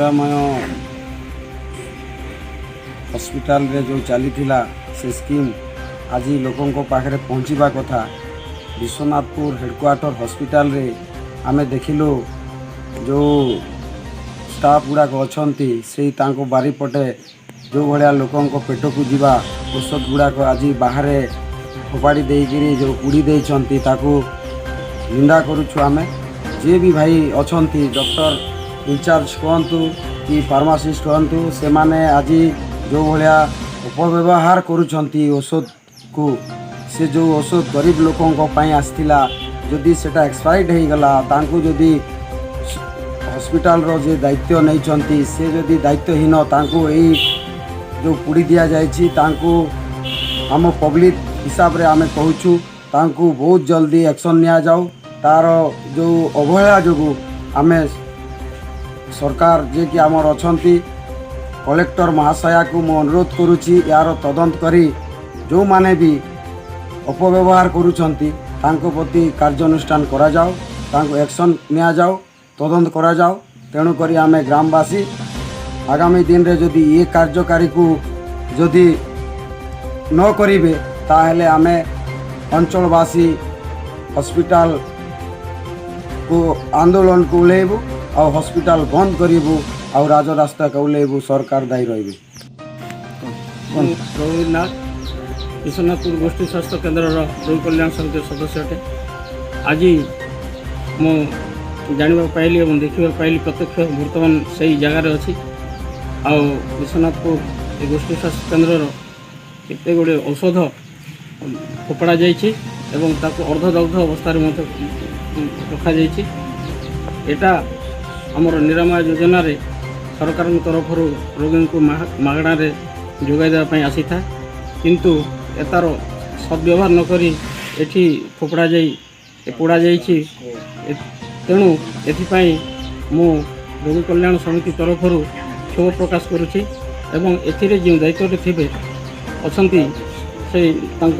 ନିରାମୟ ହସ୍ପିଟାଲରେ ଯେଉଁ ଚାଲିଥିଲା ସେ ସ୍କିମ୍ ଆଜି ଲୋକଙ୍କ ପାଖରେ ପହଞ୍ଚିବା କଥା। ବିଶ୍ୱନାଥପୁର ହେଡ଼କ୍ୱାର୍ଟର ହସ୍ପିଟାଲରେ ଆମେ ଦେଖିଲୁ, ଯେଉଁ ଷ୍ଟାଫ୍ ଗୁଡ଼ାକ ଅଛନ୍ତି, ସେଇ ତାଙ୍କ ବାରିପଟେ ଯେଉଁ ଭଳିଆ ଲୋକଙ୍କ ପେଟକୁ ଯିବା ଔଷଧ ଗୁଡ଼ାକ ଆଜି ବାହାରେ ଫୋପାଡ଼ି ଦେଇକିରି ଯେଉଁ ପୋଡ଼ି ଦେଇଛନ୍ତି, ତାକୁ ନିନ୍ଦା କରୁଛୁ ଆମେ। ଯିଏ ବି ଭାଇ ଅଛନ୍ତି, ଡକ୍ଟର ଇନଚାର୍ଜ ହୁଅନ୍ତୁ କି ଫାର୍ମାସିଷ୍ଟ ହୁଅନ୍ତୁ, ସେମାନେ ଆଜି ଯେଉଁ ଭଳିଆ ଅପବ୍ୟବହାର କରୁଛନ୍ତି ଔଷଧକୁ, ସେ ଯେଉଁ ଔଷଧ ଗରିବ ଲୋକଙ୍କ ପାଇଁ ଆସିଥିଲା, ଯଦି ସେଇଟା ଏକ୍ସପାୟାର୍ଡ ହେଇଗଲା, ତାଙ୍କୁ ଯଦି ହସ୍ପିଟାଲର ଯେ ଦାୟିତ୍ୱ ନେଇଛନ୍ତି, ସେ ଯଦି ଦାୟିତ୍ୱହୀନ, ତାଙ୍କୁ ଏଇ ଯେଉଁ ପୋଡ଼ି ଦିଆଯାଇଛି, ତାଙ୍କୁ ଆମ ପବ୍ଲିକ ହିସାବରେ ଆମେ କହୁଛୁ, ତାଙ୍କୁ ବହୁତ ଜଲ୍ଦି ଆକ୍ସନ୍ ନିଆଯାଉ। ତା'ର ଯେଉଁ ଅବହେଳା ଯୋଗୁଁ ଆମେ ସରକାର ଯିଏକି ଆମର ଅଛନ୍ତି, କଲେକ୍ଟର ମହାଶୟାକୁ ମୁଁ ଅନୁରୋଧ କରୁଛି, ଏହାର ତଦନ୍ତ କରି ଯେଉଁମାନେ ବି ଅପବ୍ୟବହାର କରୁଛନ୍ତି, ତାଙ୍କ ପ୍ରତି କାର୍ଯ୍ୟାନୁଷ୍ଠାନ କରାଯାଉ, ତାଙ୍କୁ ଆକ୍ସନ୍ ନିଆଯାଉ, ତଦନ୍ତ କରାଯାଉ। ତେଣୁକରି ଆମେ ଗ୍ରାମବାସୀ ଆଗାମୀ ଦିନରେ ଯଦି ଏ କାର୍ଯ୍ୟକାରୀକୁ ଯଦି ନ କରିବେ, ତାହେଲେ ଆମେ ଅଞ୍ଚଳବାସୀ ହସ୍ପିଟାଲକୁ ଆନ୍ଦୋଳନକୁ ଓହ୍ଲେଇବୁ ଆଉ ହସ୍ପିଟାଲ ବନ୍ଦ କରିବୁ ଆଉ ରାଜରାସ୍ତାକୁ ଓହ୍ଲେଇବୁ। ସରକାର ଦାୟୀ ରହିବେ। ମୁଁ ରଘୁବୀର ନାଥ, ବିଶ୍ୱନାଥପୁର ଗୋଷ୍ଠୀ ସ୍ୱାସ୍ଥ୍ୟ କେନ୍ଦ୍ରର ରୋଗୀ କଲ୍ୟାଣ ସମିତିର ସଦସ୍ୟ ଅଟେ। ଆଜି ମୁଁ ଜାଣିବାକୁ ପାଇଲି ଏବଂ ଦେଖିବାକୁ ପାଇଲି ପ୍ରତ୍ୟକ୍ଷ, ବର୍ତ୍ତମାନ ସେଇ ଜାଗାରେ ଅଛି। ଆଉ ବିଶ୍ୱନାଥପୁର ଏ ଗୋଷ୍ଠୀ ସ୍ୱାସ୍ଥ୍ୟ କେନ୍ଦ୍ରର କେତେ ଗୁଡ଼ିଏ ଔଷଧ ଫୋପଡ଼ା ଯାଇଛି ଏବଂ ତାକୁ ଅର୍ଦ୍ଧଦଗ୍ଧ ଅବସ୍ଥାରେ ମଧ୍ୟ ରଖାଯାଇଛି। ଏଇଟା ଆମର ନିରାମୟ ଯୋଜନାରେ ସରକାରଙ୍କ ତରଫରୁ ରୋଗୀଙ୍କୁ ମାଗଣାରେ ଯୋଗାଇ ଦେବା ପାଇଁ ଆସିଥାଏ, କିନ୍ତୁ ଏତାର ସଦ୍ବ୍ୟବହାର ନକରି ଏଠି ଫୋପଡ଼ା ଯାଇ ପୋଡ଼ା ଯାଇଛି। ତେଣୁ ଏଥିପାଇଁ ମୁଁ ରୋଗୀ କଲ୍ୟାଣ ସମିତି ତରଫରୁ କ୍ଷୋଭ ପ୍ରକାଶ କରୁଛି ଏବଂ ଏଥିରେ ଯେଉଁ ଦାୟିତ୍ୱରେ ଥିବେ, ଅଛନ୍ତି, ସେଇ ତାଙ୍କ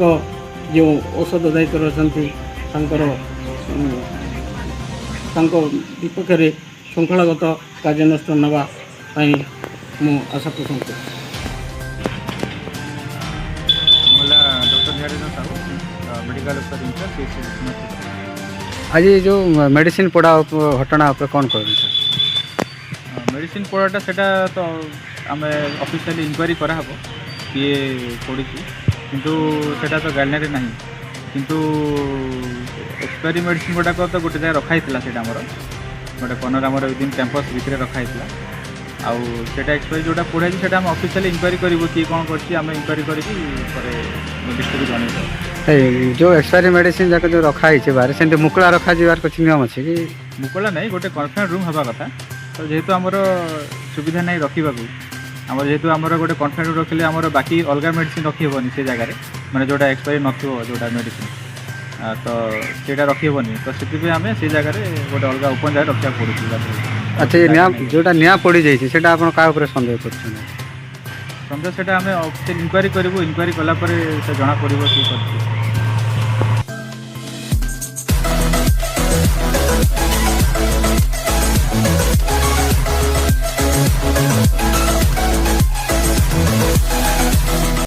ଯେଉଁ ଔଷଧ ଦାୟିତ୍ୱରେ ଅଛନ୍ତି, ତାଙ୍କ ବିପକ୍ଷରେ ଶୃଙ୍ଖଳାଗତ କାର୍ଯ୍ୟାନୁଷ୍ଠାନ ନେବା ପାଇଁ ମୁଁ ଆଶା ପୋଷଣ କରୁଛି। ମୁଁ ହେଲା doctor Nihar Sahu, medical officer in charge, C Biswanathpur. ଆଜି ଯେଉଁ ମେଡ଼ିସିନ ପୋଡ଼ା ଘଟଣା ଉପରେ କ'ଣ କହିବେ ସାର୍? ମେଡ଼ିସିନ ପୋଡ଼ାଟା, ସେଇଟା ତ ଆମେ ଅଫିସିଆଲି ଇନକ୍ୱାରି କରାହେବ କିଏ ପୋଡ଼ିଛି। କିନ୍ତୁ ସେଇଟା ତ ଗାଇଡ଼ଲାଇନ୍ରେ ନାହିଁ। କିନ୍ତୁ ଏକ୍ସପାୟରି ମେଡ଼ିସିନ ଗୁଡ଼ାକ ତ ଗୋଟେ ଜାଗାରେ ରଖା ହେଇଥିଲା। ସେଇଟା ଆମର ଗୋଟେ କର୍ଣ୍ଣର, ଆମର ୱିଦିନ୍ କ୍ୟାମ୍ପସ୍ ଭିତରେ ରଖା ହେଇଥିଲା। ଆଉ ସେଇଟା ଏକ୍ସପାୟରି ଯେଉଁଟା ପୋଡ଼ା ହେଇଛି, ସେଇଟା ଆମେ ଅଫିସିଆଲି ଇନକ୍ୱାରି କରିବୁ କିଏ କ'ଣ କରିଛି। ଆମେ ଇନକ୍ୱାରି କରିକି ପରେ ଡିଷ୍ଟ୍ରିକ୍ଟ ଜଣେଇବୁ। ଏଇ ଯେଉଁ ଏକ୍ସପାୟରି ମେଡ଼ିସିନ ଯାକ ଯେଉଁ ରଖା ହେଇଛି ବାହାରେ, ସେମିତି ମୁକୁଳା ରଖାଯିବାର କିଛି ନିୟମ ଅଛି କି? ମୁକୁଳା ନାହିଁ, ଗୋଟେ କନଫାଇଣ୍ଡ ରୁମ୍ ହେବା କଥା। ତ ଯେହେତୁ ଆମର ସୁବିଧା ନାହିଁ ରଖିବାକୁ, ଆମର ଯେହେତୁ ଆମର ଗୋଟେ କନଫାଇଣ୍ଡ ରୁମ୍ ରଖିଲେ ଆମର ବାକି ଅଲଗା ମେଡ଼ିସିନ ରଖିହେବନି ସେ ଜାଗାରେ, ମାନେ ଯେଉଁଟା ଏକ୍ସପାୟରି ନଥିବ ଯେଉଁଟା ମେଡ଼ିସିନ, ତ ସେଇଟା ରଖିହେବନି। ତ ସେଥିପାଇଁ ଆମେ ସେ ଜାଗାରେ ଗୋଟେ ଅଲଗା ଓପନ୍ ଜାଗାରେ ରଖିବାକୁ ପଡ଼ୁଛି ବାଧ୍ୟ। ଆଚ୍ଛା, ଏ ନିଆଁ, ଯେଉଁଟା ନିଆଁ ପଡ଼ିଯାଇଛି, ସେଇଟା ଆପଣ କାହା ଉପରେ ସନ୍ଦେହ କରୁଛନ୍ତି? ସନ୍ଦେହ, ସେଇଟା ଆମେ ଇନକ୍ୱାରି କରିବୁ। ଇନକ୍ୱାରି କଲା ପରେ ସେ ଜଣାପଡ଼ିବ କିଏ କରିଛି।